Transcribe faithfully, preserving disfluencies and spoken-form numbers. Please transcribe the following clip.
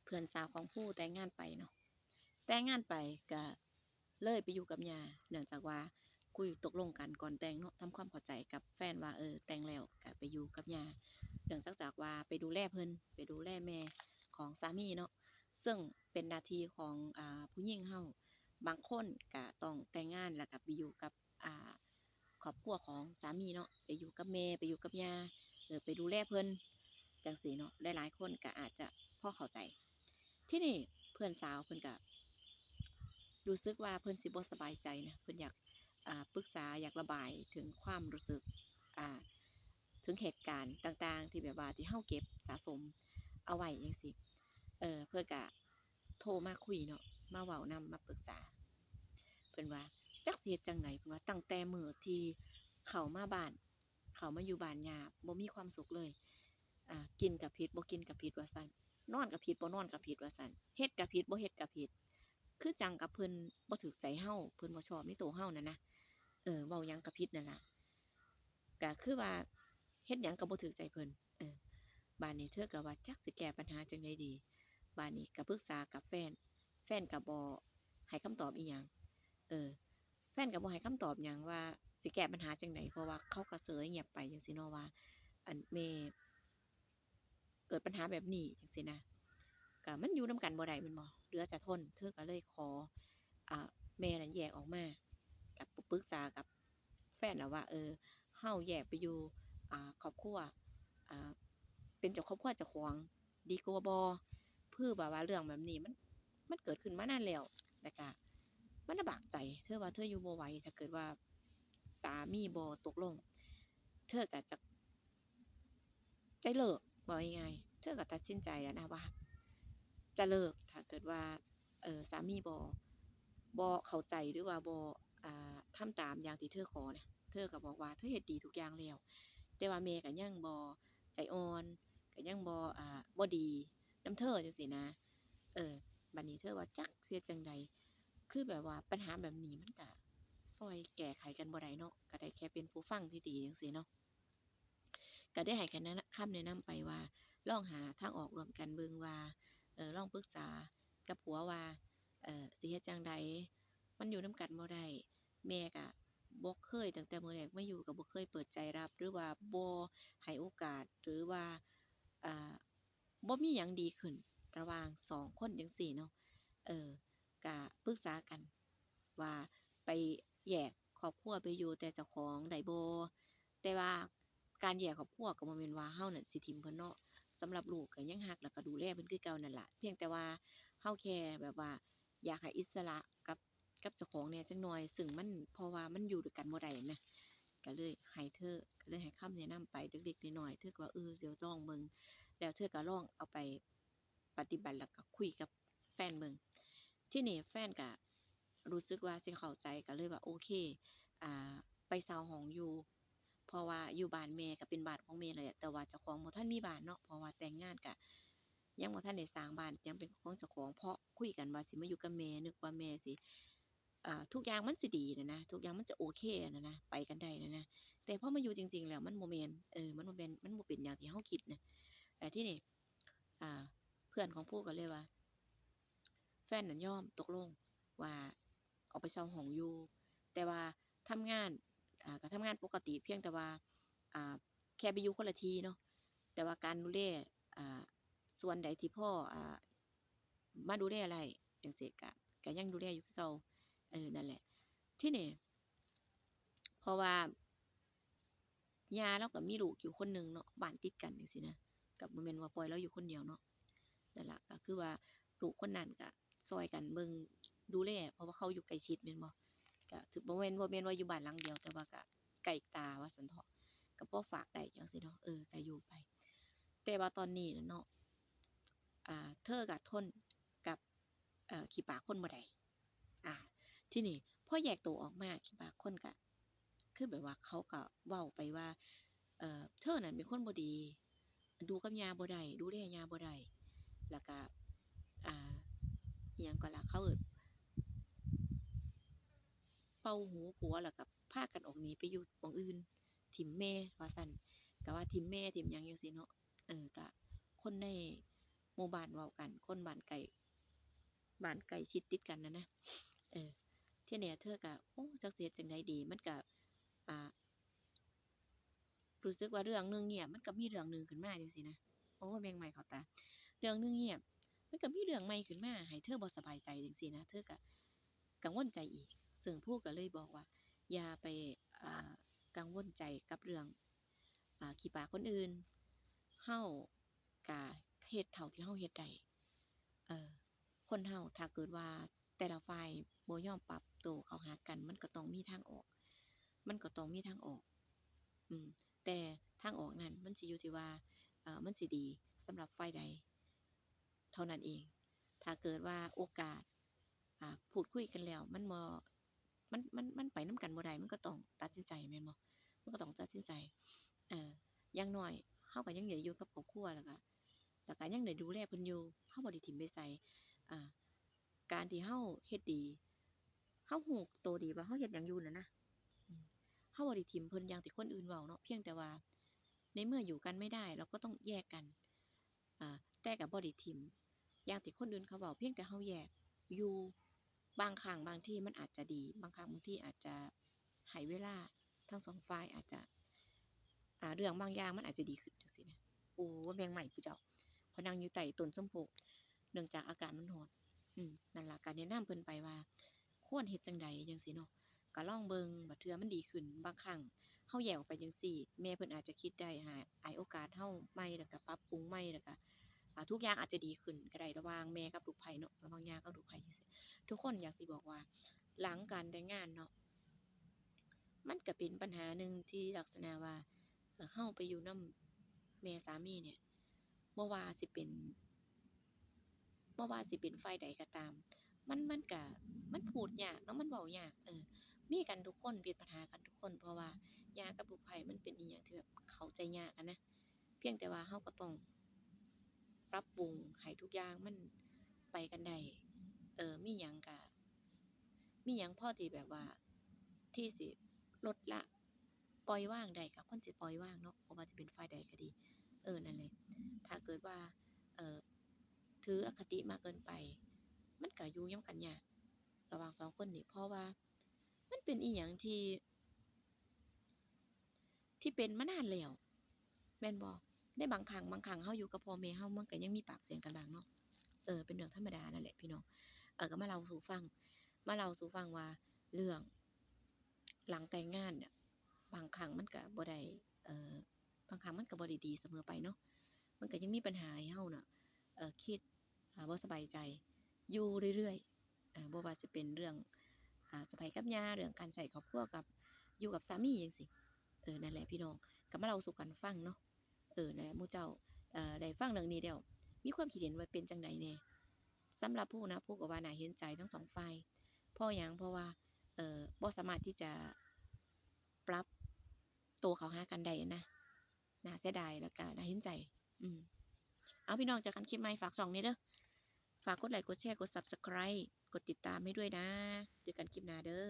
เพื่อนสาวของผู้แต่งงานไปเนาะ แต่งงานไปก็เลยไปอยู่กับย่า เนื่องจากว่าคุยตกลงกันก่อนแต่งเนาะ ทำความเข้าใจกับแฟนว่า เออ แต่งแล้วก็ไปอยู่กับย่า เนื่องจากว่าไปดูแลเพิ่น ไปดูแลแม่ของสามีเนาะ ซึ่งเป็นหน้าที่ของ อ่า ผู้หญิงเฮา บางคนก็ต้องแต่งงานแล้วก็ไปอยู่กับ อ่า ครอบครัวของสามีเนาะ ไปอยู่กับแม่ ไปอยู่กับย่า เออ ไปดูแลเพิ่น จั่งซี้เนาะ หลายๆคนก็อาจจะพอเข้าใจ ทีนี้เพื่อนสาวเพิ่นก็รู้สึกว่าเพิ่นสิบ่สบายใจนะ เพิ่นอยาก อ่า ปรึกษา อยากระบายถึงความรู้สึก อ่า ถึงเหตุการณ์ต่างๆ ที่แบบว่าที่เฮาเก็บสะสมเอาไว้จั่งซี้ เออ เพิ่นก็โทรมาคุยเนาะ มาเว้านำ มาปรึกษา เพิ่นว่าจักสิเฮ็ดจั่งใด เพิ่นว่าตั้งแต่มื้อที่เข้ามาบ้าน เข้ามาอยู่บ้านย่า บ่มีความสุขเลย อ่า กินก็ผิด บ่กินก็ผิดว่าซั้น นอนก็ผิด บ่นอนก็ผิดว่าซั้น เฮ็ดก็ผิด บ่เฮ็ดก็ผิด คือจั่งกับเพิ่นบ่ถูกใจเฮา เพิ่นบ่ชอบในตัวเฮานั่นนะ เออ เว้าหยังก็ผิดนั่นล่ะ ก็คือว่าเฮ็ดหยังก็บ่ถูกใจเพิ่น เออ บาดนี้เธอก็ว่าจักสิแก้ปัญหาจั่งใดดี บาดนี้ก็ปรึกษากับแฟน แฟนก็บ่ให้คำตอบอิหยัง เออ แฟนก็บ่ให้คำตอบหยังว่าสิแก้ปัญหาจั่งใด เพราะว่าเขาก็เสยเงียบไปจั่งซี้เนาะว่า อันแม่เกิดปัญหาแบบนี้จั่งซี้นะ ก็มันอยู่นำกันบ่ได้แม่นบ่ เหลือจะทน เธอก็เลยขอ อ่า แม่นั้นแยกออกมา ก็ปรึกษากับแฟนแล้วว่า เออ เฮาแยกไปอยู่ อ่า ครอบครัว อ่า เป็นเจ้าครอบครัวเจ้าของดีกว่าบ่ คือแบบว่าเรื่องแบบนี้มัน มันเกิดขึ้นมานานแล้ว แล้วก็มันลำบากใจ เธอว่าเธออยู่บ่ไหว ถ้าเกิดว่าสามีบ่ตกลง เธอก็จะ จะเลิก เว้าง่ายๆ เธอก็ตัดสินใจแล้วนะว่า จะเลิก ถ้าเกิดว่า เอ่อ สามีบ่ บ่เข้าใจ หรือว่าบ่ อ่า ทำตามอย่างที่เธอขอนะ เธอก็บอกว่าเธอเฮ็ดดีทุกอย่างแล้ว แต่ว่าแม่ก็ยังบ่ใจอ่อน ก็ยังบ่ อ่า บ่ดีนำเธอจั่งซี้นะ เออ บัดนี้เธอว่าจักสิเฮ็ดจั่งใด คือแบบว่าปัญหาแบบนี้มันก็ซ่อยแก้ไขกันบ่ได้เนาะ ก็ได้แค่เป็นผู้ฟังที่ดีจั่งซี้เนาะ ก็ได้ให้คำแนะนำไปว่า ลองหาทางออกร่วมกันเบิ่งว่า เอ่อ ลองปรึกษากับผัวว่า เอ่อ สิเฮ็ดจั่งใด มันอยู่นำกันบ่ได้ แม่ก็บ่เคย ตั้งแต่มื้อแรกมาอยู่ก็บ่เคยเปิดใจรับ หรือว่าบ่ให้โอกาส หรือว่า อ่า บ่มีหยังดีขึ้นระหว่างสองคนจั่งซี้เนาะ เออ ก็ปรึกษากันว่าไปแยกครอบครัวไปอยู่แต่เจ้าของได้บ่ แต่ว่าการแยกครอบครัวก็บ่แม่นว่าเฮานั่นสิถิ้มเพิ่นเนาะ สำหรับลูกก็ยังฮักแล้วก็ดูแลเพิ่นคือเก่านั่นล่ะ เพียงแต่ว่าเฮาแค่แบบว่าอยากให้อิสระกับ กับเจ้าของแหน่จักหน่อย ซึ่งมัน เพราะว่ามันอยู่ด้วยกันบ่ได้นะ ก็เลยให้เธอ ก็เลยให้คำแนะนำไปเล็กๆน้อยๆ เธอก็ว่า เออ เดี๋ยวลองเบิ่ง แล้วเธอก็ลองเอาไปปฏิบัติ แล้วก็คุยกับแฟนเบิ่ง ทีนี้แฟนก็รู้สึกว่าสิเข้าใจ ก็เลยว่า โอเค อ่า ไปเช่าห้องอยู่ เพราะว่าอยู่บ้านแม่ก็เป็นบ้านของแม่นั่นแหละ แต่ว่าเจ้าของบ่ทันมีบ้านเนาะ เพราะว่าแต่งงานก็ยังบ่ทันได้สร้างบ้าน ยังเป็นของเจ้าของ เพราะคุยกันว่าสิมาอยู่กับแม่ นึกว่าแม่สิ อ่า ทุกอย่างมันสิดีน่ะนะ ทุกอย่างมันจะโอเคน่ะนะ ไปกันได้น่ะนะ แต่พอมาอยู่จริงๆแล้วมันบ่แม่น เออ มันบ่แม่น มันบ่เป็นอย่างที่เฮาคิดนะ แล้วทีนี้ อ่า เพื่อนของผู้ก็เลยว่า แฟนนั้นยอมตกลงว่าออกไปเช่าห้องอยู่ แต่ว่าทำงาน อ่า ก็ทำงานปกติ เพียงแต่ว่า อ่า แค่ไปอยู่คนละที่เนาะ แต่ว่าการดูแล อ่า ส่วนใดที่พ่อ อ่า มาดูแลได้จั่งซี้ ก็ ก็ยังดูแลอยู่คือเก่า เออ นั่นแหละ ทีนี้ เพราะว่าย่าเลาก็มีลูกอยู่คนหนึ่งเนาะ บ้านติดกันจั่งซี้นะ ก็บ่แม่นว่าปล่อยเลาอยู่คนเดียวเนาะ นั่นล่ะ ก็คือว่าลูกคนนั้นก็ซ่อยกันเบิ่งดูแล เพราะว่าเขาอยู่ใกล้ชิดแม่นบ่ ก็ถือบ่แม่น บ่แม่นว่าอยู่บ้านหลังเดียว แต่ว่าก็ใกล้ตาว่าซั้นเถาะ ก็พอฝากได้จั่งซี้เนาะ เออ ก็อยู่ไป แต่ว่าตอนนี้น่ะเนาะ อ่า เธอก็ทนกับ เอ่อ ขี้ปากคนบ่ได้ อ่า ทีนี้พอแยกตัวออกมา ขี้ปากคนก็ คือแบบว่าเขาก็เว้าไปว่า เอ่อ เธอนั่นเป็นคนบ่ดี ดูกับย่าบ่ได้ ดูแลย่าบ่ได้ แล้วก็ อ่า อิหยังก็ล่ะ เขาเอิ้น เป่าหูผัว แล้วก็พากันออกหนีไปอยู่หม่องอื่น ถิ่มแม่ว่าซั้น ก็ว่าถิ่มแม่ถิ่มหยังจั่งซี้เนาะ เออ ก็คนใน หมู่บ้านเว้ากัน คนบ้านใกล้ บ้านใกล้ชิดติดกันน่ะนะ เออ ทีเนี้ยเธอก็ โอ้ จักสิเฮ็ดจั่งใดดี มันก็ อ่า รู้สึกว่าเรื่องหนึ่งเงียบ มันก็มีเรื่องหนึ่งขึ้นมาจั่งซี้นะ โอ้ แมงไหม้เข้าตา เรื่องหนึ่งเงียบ มันก็มีเรื่องใหม่ขึ้นมา ให้เธอบ่สบายใจจั่งซี้นะ เธอก็กังวลใจอีก ซึ่งผู้ก็เลยบอกว่า อย่าไป อ่า กังวลใจกับเรื่อง อ่า ขี้ปากคนอื่น เฮาก็เฮ็ดเท่าที่เฮาเฮ็ดได้ เออ คนเฮาถ้าเกิดว่าแต่ละฝ่ายบ่ยอมปรับตัวเข้าหากัน มันก็ต้องมีทางออก มันก็ต้องมีทางออก อืม แต่ทางออกนั้นมันสิอยู่ที่ว่า เอ่อ มันสิดีสำหรับฝ่ายใดเท่านั้นเอง ถ้าเกิดว่าโอกาส อ่า พูดคุยกันแล้ว มันบ่ มัน มัน มันไปนำกันบ่ได้ มันก็ต้องตัดสินใจแม่นบ่ มันก็ต้องตัดสินใจ เอ่อ อย่างน้อยเฮาก็ยังได้อยู่กับครอบครัว แล้วก็ แล้วก็ยังได้ดูแลเพิ่นอยู่ เฮาบ่ได้ถิ่มไปไส อ่า การที่เฮาเฮ็ดดี เฮาฮู้โตดีว่าเฮาเฮ็ดหยังอยู่นั่นนะ อืม เฮาบ่ได้ถิ่มเพิ่นอย่างที่คนอื่นเว้าเนาะ เพียงแต่ว่าในเมื่ออยู่กันไม่ได้ เราก็ต้องแยกกัน อ่า แต่ก็บ่ได้ถิ่มอย่างที่คนอื่นเขาเว้า เพียงแต่เฮาแยกอยู่ บางครั้งบางทีมันอาจจะดี บางครั้งบางทีอาจจะให้เวลาทั้งสองฝ่าย อาจจะ อ่า เรื่องบางอย่างมันอาจจะดีขึ้นจั่งซี้นะ โอ้ แมงไหม้ผู้เจ้า ข้อยนั่งอยู่ใต้ต้นส้มโพก เนื่องจากอากาศมันร้อน อืม นั่นล่ะ ก็แนะนำเพิ่นไปว่า ควรเฮ็ดจั่งใดจั่งซี้เนาะ ก็ลองเบิ่ง บางเทื่อมันดีขึ้น บางครั้งเฮาแยกออกไปจั่งซี้ แม่เพิ่นอาจจะคิดได้ ให้ ให้โอกาสเฮาใหม่ แล้วก็ปรับปรุงใหม่ แล้วก็ อ่า ทุกอย่างอาจจะดีขึ้นก็ได้ ระหว่างแม่กับลูกไผ่เนาะ ระหว่างย่ากับลูกไผ่จั่งซี้ ทุกคนอยากสิบอกว่า หลังการแต่งงานเนาะ มันก็เป็นปัญหาหนึ่งที่ลักษณะว่า เอ่อ เฮาไปอยู่นำแม่สามีเนี่ย บ่ว่าสิเป็น บ่ว่าสิเป็นฝ่ายใดก็ตาม มัน มันก็ มันพูดยากเนาะ มันเว้ายาก เออ มีกันทุกคน มีปัญหากันทุกคน เพราะว่าย่ากับลูกไผ่มันเป็นอิหยังที่แบบเข้าใจยากอะนะ เพียงแต่ว่าเฮาก็ต้องปรับปรุงให้ทุกอย่างมันไปกันได้ เออ มีหยังก็ มีหยังพอที่แบบว่า ที่สิลดละ ปล่อยวางได้ก็ควรสิปล่อยวางเนาะ บ่ว่าสิเป็นฝ่ายใดก็ดี เออ นั่นแหละ ถ้าเกิดว่า เอ่อ ถืออคติมากเกินไป มันก็อยู่นำกันยาก ระหว่างสองคนนี้ เพราะว่ามันเป็นอิหยังที่ ที่เป็นมานานแล้ว แม่นบ่ ในบางครั้ง บางครั้งเฮาอยู่กับพ่อแม่เฮา มันก็ยังมีปากเสียงกันบ้างเนาะ เออ เป็นเรื่องธรรมดานั่นแหละพี่น้อง เออ ก็มาเล่าสู่ฟัง มาเล่าสู่ฟังว่าเรื่องหลังแต่งงานเนี่ย บางครั้งมันก็บ่ได้ เอ่อ บางครั้งมันก็บ่ได้ดีเสมอไปเนาะ มันก็ยังมีปัญหาให้เฮาน่ะ เอ่อ คิด อ่า บ่สบายใจอยู่เรื่อยๆ อ่า บ่ว่าสิเป็นเรื่อง อ่า สะใภ้กับย่า เรื่องการใช้ครอบครัวกับ อยู่กับสามีจั่งซี้ เออ นั่นแหละพี่น้อง ก็มาเล่าสู่กันฟังเนาะ เออ นั่นแหละ หมู่เจ้า เอ่อ ได้ฟังเรื่องนี้แล้ว มีความคิดเห็นว่าเป็นจั่งใดแหน่ สำหรับผู้นะ ผู้ก็ว่าน่าเห็นใจทั้งสองฝ่าย เพราะหยัง เพราะว่า เอ่อ บ่สามารถที่จะปรับตัวเข้าหากันได้นะ น่าเสียดาย แล้วก็น่าเห็นใจ อืม เอาพี่น้อง เจอกันคลิปใหม่ ฝากช่องนี้เด้อ ฝากกดไลค์ กดแชร์ กด Subscribe กดติดตามให้ด้วยนะ เจอกันคลิปหน้าเด้อ